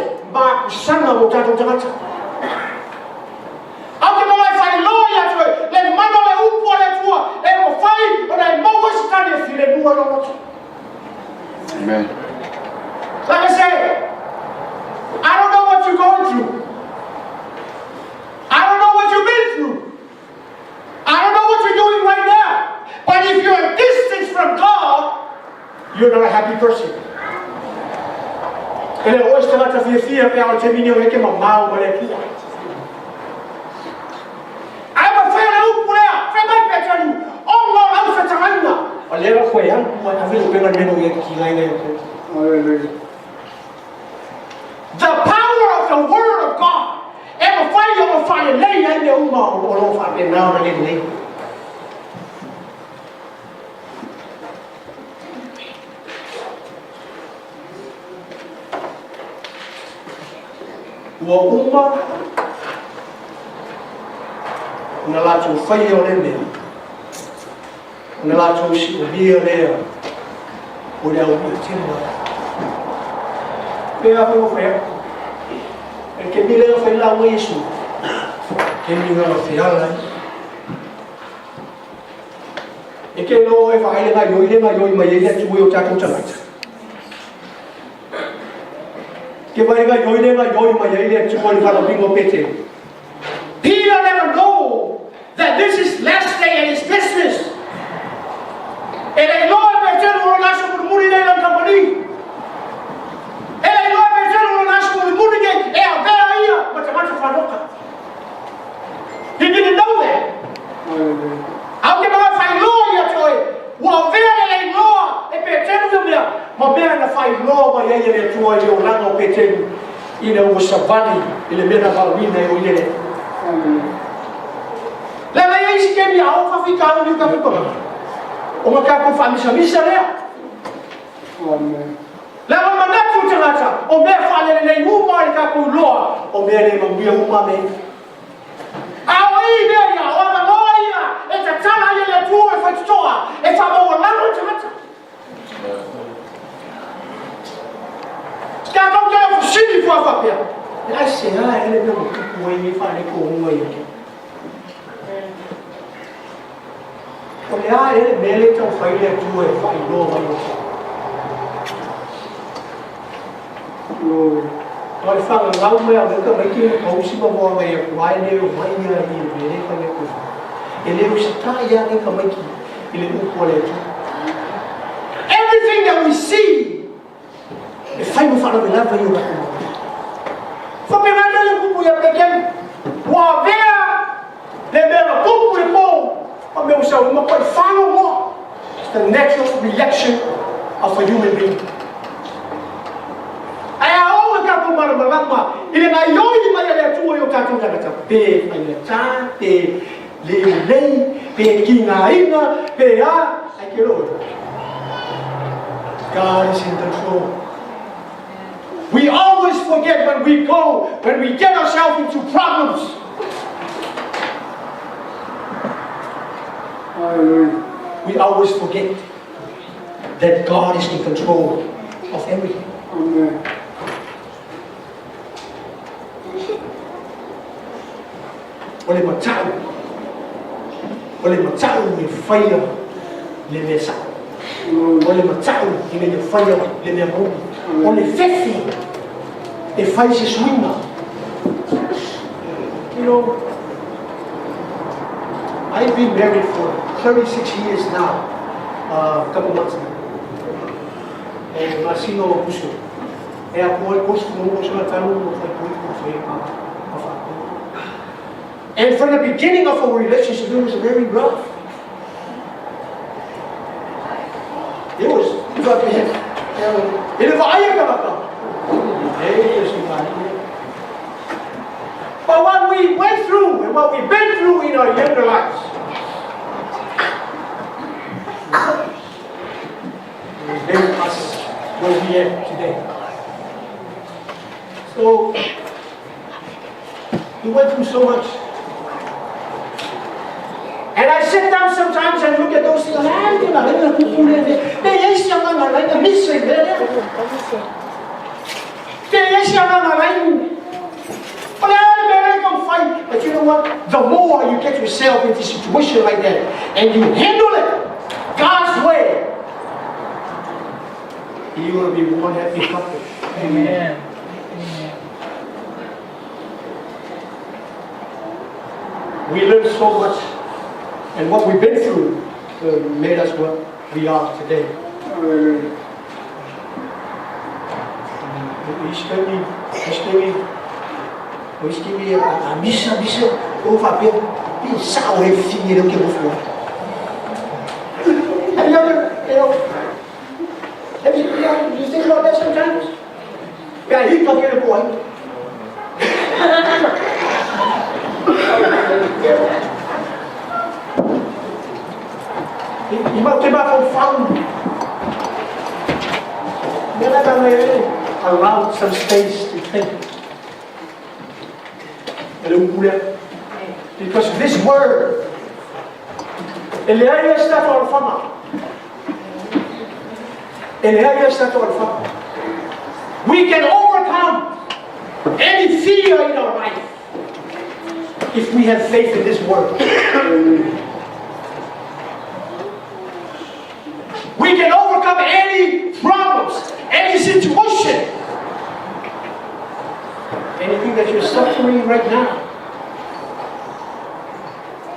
You're not a happy person. E le o e se tagata fiafia pe a o le taimi nei o lea e te mamao ma le Atua. Ae ua faia le upu lea, fai mai Peteru, ona o lau fetagaiga. O lea la koe alu ai, ave le upega lenei o ia tikilaina ia te. Hallelujah. The power of the word of God e mafai ona faalelei ai mea uma o lo o faapena ona le lelei. Ua uma ona latou faia o le mea, ona latou siomia lea o le aulia tele ai. Pe a foi fai atu, e ke mi lea fai lauga Iesu, ke mi ngā feala ai. E ke no e whaele ngai oi le ngai oi mai e le atu e o tātou tagata. Ke vai ngai oi le ngai oi mai e le atu o le whalamingo o Petero. Peter never know that this is last day and his business. E le iloa e Petero o lona aso mulimuli nei lana kamupani. E le iloa e Petero o lona aso mulimuli nei e avea ia ma tagata fanoka. He didn't know that. Ae ou te manao e faailoa ia te oe, ua avea le leiloa e Peteru ia mea, ma mea na faailoa mai ai e le Atua i le olaga o Peteru ina ua savali i le mea na valaauina e o ia le Atua. Leaga e i ai isi taimi a oo faafitauli o tatou tagata, ona tatou faamisamisa lea. Leaga manatu le tagata, o mea faalelelei uma i le tatou iloa, o mea le manuia uma mea ia. A o i mea ia, o avanoa ia e tatala ai e le Atua le faitotoa e faamaualalo le tagata. Tatou te le fesili fua faapea, e aisea ea le mea ua tupu ai nei faaletonu ia te au? O le a ea le mea lea e taumafai le Atua e faailoa mai ia te au? O le fagagau mai au e tamaiti le tausi ma moa mai atu ai le o mai ia i le mea lea e fai atu. E le usitai lava nei tamaiti i le upu a le Atua. Everything that we see e fai ma faalavelave i o tatou manaoga. Faapena mea le tupu ia Petelu, ua avea le mea na tupu i le po ma mea ua sau ma koe faanoanoa. It's the natural reaction of a human being. Ae a oo i tatou malamalama i le gaoioi mai a le Atua i o tatou tagata, pe faigata, pe le lelei, pe tigaina, pe a, ae ke loa. God is in control. We always forget when we go, when we get ourselves into problems. Hallelujah. We always forget that God is in control of everything. Amen. O le matau, o le matau e faia le mea sao. O le matau ina ia faia le mea moni. O le fefe e fai se suiga. You know, I've been married for 36 years now, a couple months ago. E masina o Aokuso. E a koe kosi no o sanga tanu o whai koe ko whai a wha. And from the beginning of our relationship, it was very rough. It was, e le vaai e kanaka. E si But what we went through and what we've been through in our younger lives, made us where we are today. So, we went through so much. And I sit down sometimes and look at those things. Ah, le la le kupu le le. Le ye sia nga nga la mi se le le. Te ye sia nga nga la O le ale me le kau fai. But you know what? The more you get yourself into a situation like that and you handle it God's way, you will be one happy couple. Amen. We learned so much, and what we've been through made us what we are today. Hallelujah. O isi taimi, isi taimi, o isi taimi a misa, misa, o faapea, pe sao e fini e leo ke nofo ai. Have you ever, you know, have you, you know, you think about that sometimes? Pe a hika ke le po ai. I mau te mafaufau. Mea la tanga e allow some space to think. E le upu lea. Because this word, e leai e se tatou alofaga. E leai e se tatou alofaga. We can overcome any fear in our life if we have faith in this word. We can overcome any problems, any situation, anything that you're suffering right now.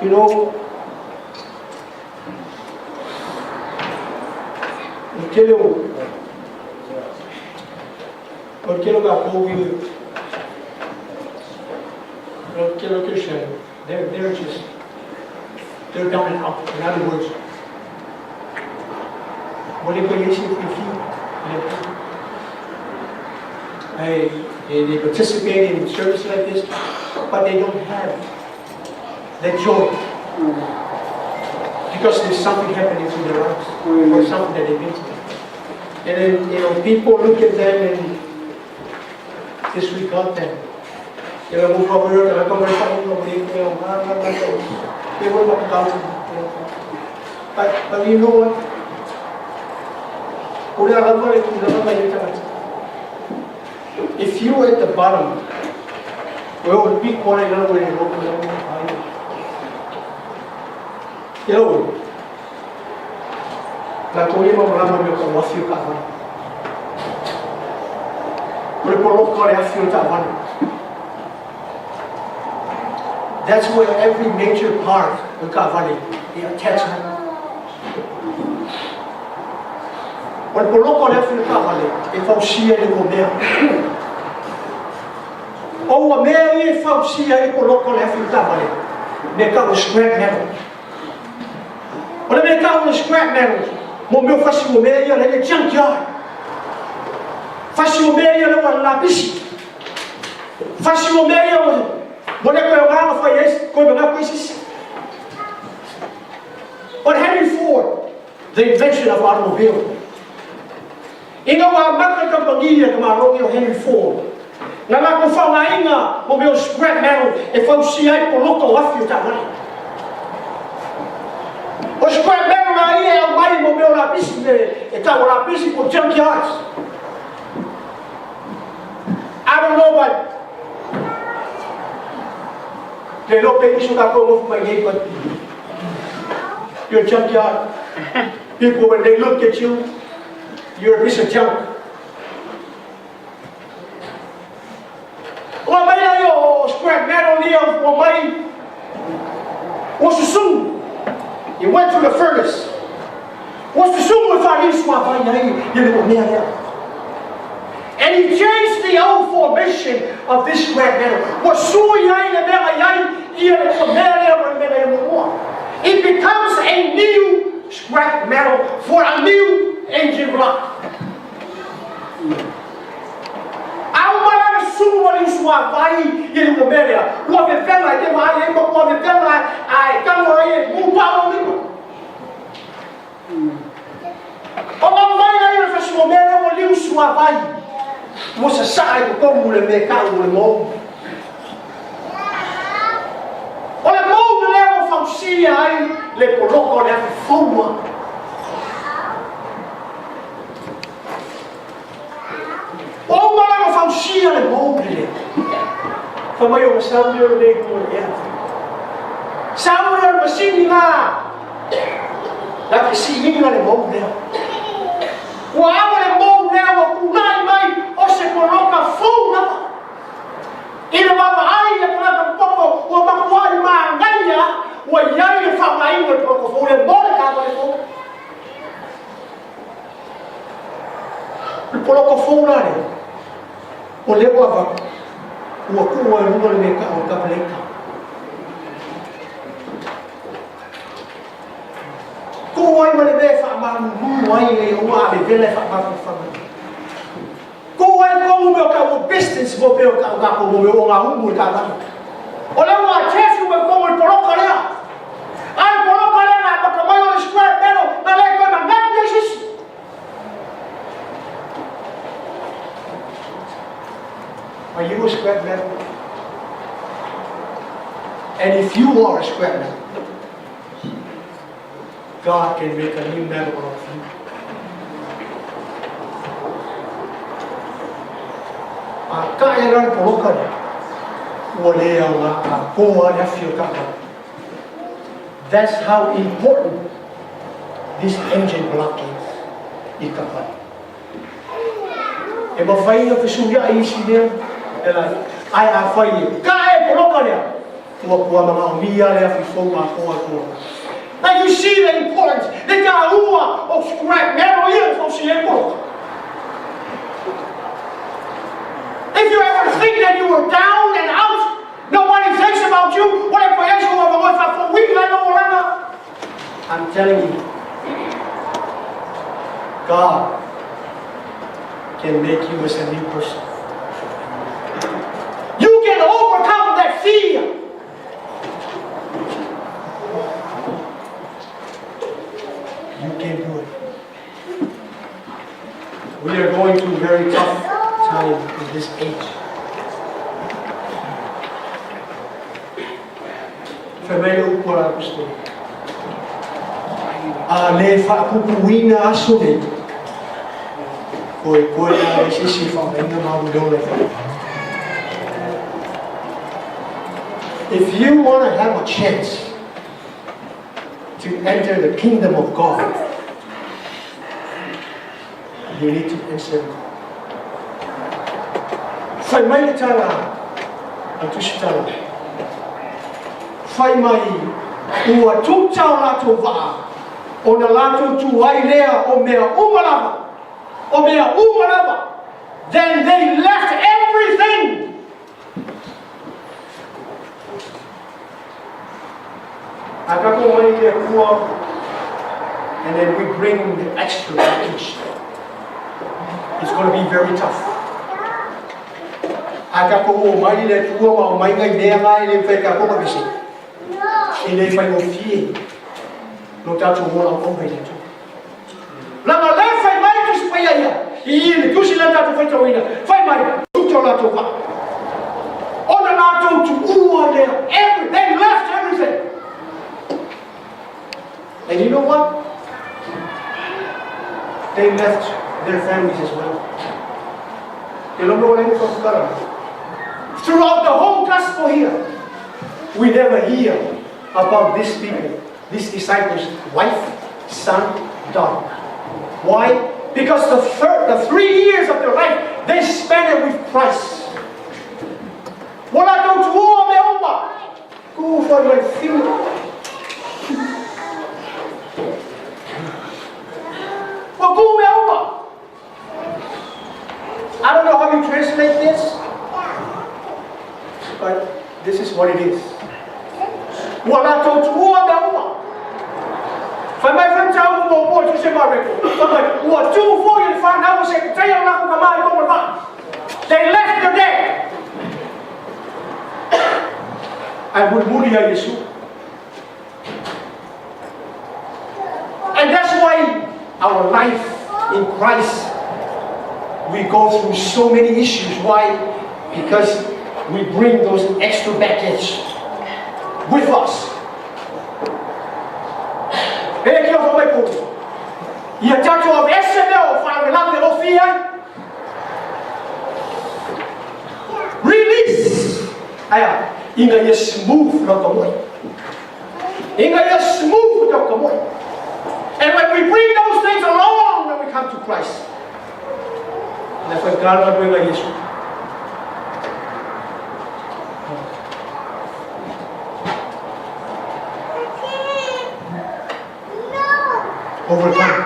You know, o tele o o le tele o tatou i o le tele o Christian, they're just, they're down and out, in other words. Ua le toe i ai se fiafia i le Atua. They participate in service like this, but they don't have that joy. Because there's something happening to their lives, or something that they've been through. And then, people look at them and disregard them. Move over here, they will not down. But you know what? If you were at the bottom, well, be quiet, la ko ia malama me ko wafi ka wana. O le poloka o le afi o ta wana. That's where every major part of ka wana e attach ai. O le poloka o le afi o ta wana e fausia le ua mea. O ua mea e fausia le poloka o le afi o ta wana. Me ka o scrap metal. O le mea tau o le scrap metal, mo mea fasi o mea ia le junkyard. Fasi o mea ia le ua lapisi. Fasi o mea ia mo le koe o ngā whai eis, koe me ngā koe sisi. But Henry Ford, the invention of automobile, ina ua maka kampangia ka marogi o Henry Ford, na la ko whaungainga mo mea o scrap metal e fausia ai poloka o afi o tāwai. O scrap metal na ia e au mai mo mea o lapisi me e tau o lapisi po junkyards. I don't know but le lope iso ka ko ngofu mai nei, but you're a junkyard. People, when they look at you, you're a piece of junk. Ua mai lai o scrap metal ni o mai o susu. It went through the furnace. O susu o whari sua vai ai i le mea lea. And he changed the old formation of this scrap metal. Ua sui ai le mea ai i le mea lea o le mea lea mua. It becomes a new scrap metal for a new engine block. Au mala sumu wali usua vai i le mea lea. Ua vevela e te vai e ua vevela ai kalo ai e mupa o lima. O mau mai ai le fasi o mea lea ua liu sua vai. Ua sa saa i totonu le mea kau le mou. O le mou le lea ua fausia ai le poloka o le afi faua. O mala fausia le mou le. Fa mai o sau le le ko le ea. Sau le masini la. La ke si inga le mou lea. Ua awa le mou lea ua kulai mai o se poloka fou lava. I le wawa ai le poloka popo ua makuai maangaia ua iai le whaungainga le poloka fou le mo le kāwa le fou. Le poloka fou la le. O lea ua avatu, ua tuu ai i luga le mea tau o le kapeleita. Tuu ai ma le mea e faamalulu ai ina ia aua a vevela e faamafafaga. Tuu ai tonu mea o tau o business mo mea o tau tatou mo mea o gaumu o le taavale. O lea ua attach uma i totonu o le poloka lea. A o le poloka lea na amata mai o le scrap metal na le toe manatu i ai se isi. Are you a scrap metal? And if you are a scrap metal, God can make a new metal out of you. A tae la le poloka lea, ua le aoga atoa le afi o taavale. That's how important this engine block is i taavale. E mafai ona fesuiai isi mea, e lai, ae afai e tae le poloka lea, ua tua manaomia le afi fou atoa e poloka. Now you see the importance, le taua o scrap metal ia e fausia ai le poloka. If you ever think that you were down and out, nobody thinks about you, ua le toe ai sou avanoa e faafouina ai lou olaga, I'm telling you, God can make you as a new person. You can overcome that fear. You can do it. We are going through very tough time in this age. Fai mai le upu a le Aposetolo, A le faapuupuuina aso nei, koekoe a leai se isi e faaaogaina ma alu i le ola e fai. If you want to have a chance to enter the kingdom of God, you need to answer the call. Fai mai le tala a Tusitala, fai mai ua tuta o latou vaa, ona latou tu ai lea o mea uma lava, o mea uma lava, then they left everything. A tatou mai i le Atua, and then we bring the extra baggage. It's going to be very tough. A tatou o mai i le Atua ma o mai ngai mea nga e le mafai e tatou ona aveese. E le faigofie lo tatou ola ona i le Atua. Leaga o lea e fai mai Tusi Paia ia, i i le Tusi lea tatou faitauina, fai mai, tuta o latou vaa. Ona latou tuua lea, every, they left everything. And you know what? They left their families as well. Te lono o le Throughout the whole gospel here, we never hear about these people, these disciples, wife, son, daughter. Why? Because the, third, the 3 years of their life, they spent it with Christ. Ua latou tuua mea uma. Ku for my funeral. Ua tuu mea uma. I don't know how you translate this, but this is what it is. Ua latou tuua mea uma. Fai mai faitau mo mo tu se mareko. Fai mai ua tuu foi le fanau se taia o latou tama i tonu o le vaa. They left their dad. Ae mulimuli ia Iesu. And that's why our life in Christ, we go through so many issues. Why? Because we bring those extra baggage with us. E kia fa mai ko. Ia tatou aveese mea o faalavelave o lofia ai. Release! Aia, ina ia smooth lau tamoe. Ina ia smooth lau tamoe. And when we bring those things along when we come to Christ, le whaikara galuega Iesu. Overcome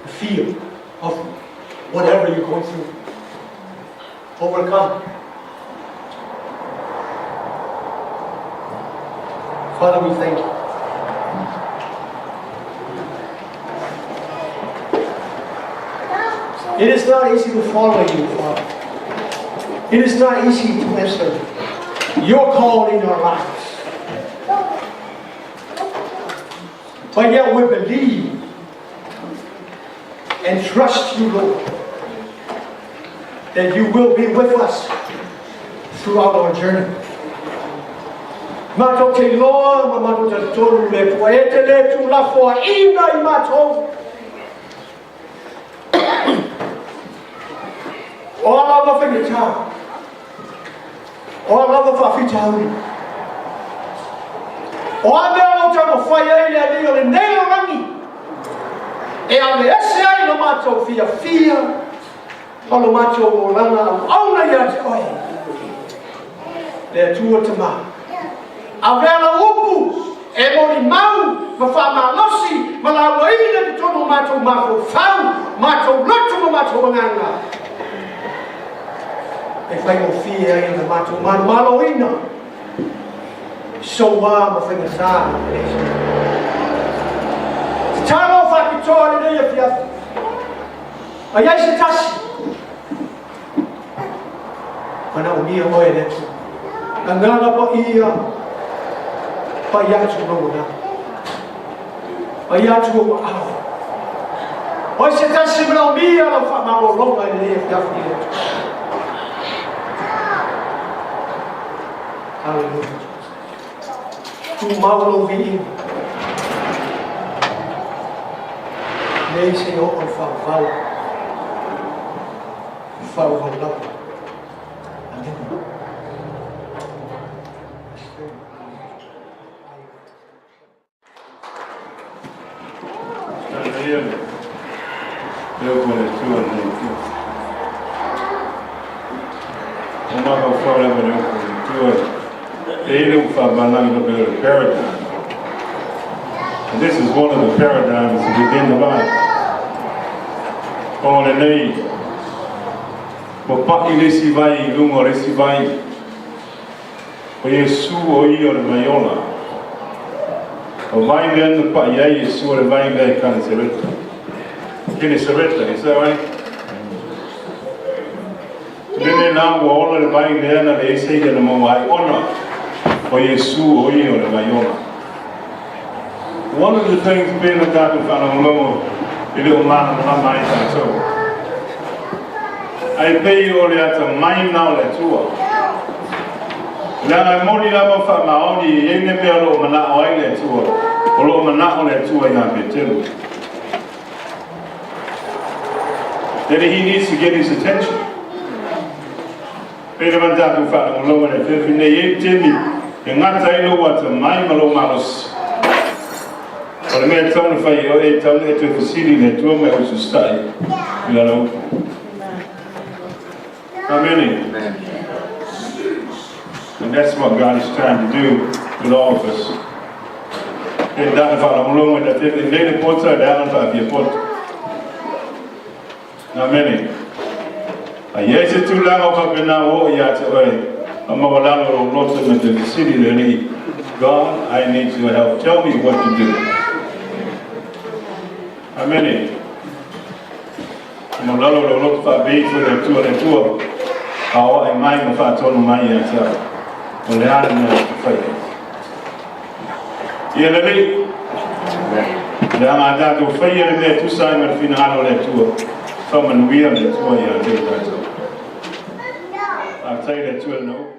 the fear of whatever you're going through. overcome. Father, we thank you. It is not easy to follow you, Father. It is not easy to answer your call in our lives. But yet we believe and trust you, Lord, that you will be with us throughout our journey. Matou te iloa ma matou talitonu le Atua e te le tuulafoaiina i matou. O a lava faigata, o a lava faafitauli, o a mea o lo o taumafai ai le alii o lenei lalolagi e aveese ai lo matou fiafia ma lo matou olaga auauna ia te oe, le Atua Tama. Avea lau upu e molimau ma faamalosi ma lauaina i totonu o matou mafaufau, matou loto ma matou agaga, e faigofie ai ona matou manumaloina i soua ma faigata ma leai. Tatalo faapitoa lenei afiafi. A i ai se tasi manaomia oe e le Atua. Agaga Paia, pai atu lou agaga. Pai atu ou aao. O ai se tasi manaomia lau faamalologa i lenei afiafi i le Atua. Hallelujah. Tumau lou viiga. Nei seia oo i le faavavau. Faavavau lava. Amene. Paradigm. And this is one of the paradigms within the Bible. O lenei, ua pa'i le isi vai i luga o le isi vai. O Iesu o ia o le vai ola. O vai lea na pa'i ai Iesu o le vai lea i Kanesereta. Kenesareta, is that right? Lele la ua ola le vai lea na leai se ia na maua ai ona o Iesu o ia o le vai ola. One of the things pei ona tatou faalogologo e le o malamalama ai tatou. Ai pei o le atamai na o le Atua. Leaga e moni lava faamaoni e i ai le mea o lo o manao ai le Atua, o lo o manao le Atua iā Petelo. That he needs to get his attention. Pei lava ona tatou faalogologo i le afiafi nei, e i ai le taimi e gata ai lou atamai ma lou malosi. O le mea e tatau ona fai e oe, e tatau ona e toe fesili i le Atua ma e ususitai i Lana upu. Amene. And that's what God is trying to do with all of us. E tatou faalogologo i le afiafi nei le poto e le ala ona faafia poto. Amene. A i ai se tulaga o faapena ua oo ia te oe, faamaualalo lou loto ma te fesili i le Alii, God, I need your help. Tell me what to do. Amene. Faamaualalo lou loto faapei ifo i le Atua, le Atua, aoai mai ma faatonu mai ia te au. O le a le mea ou te faia? Ia le Alii. Leaga a tatou faia le mea e tusa ai ma le finagalo o le Atua, faamanuia le Atua ia te i tatou. Faafetai i le Atua i lana upu.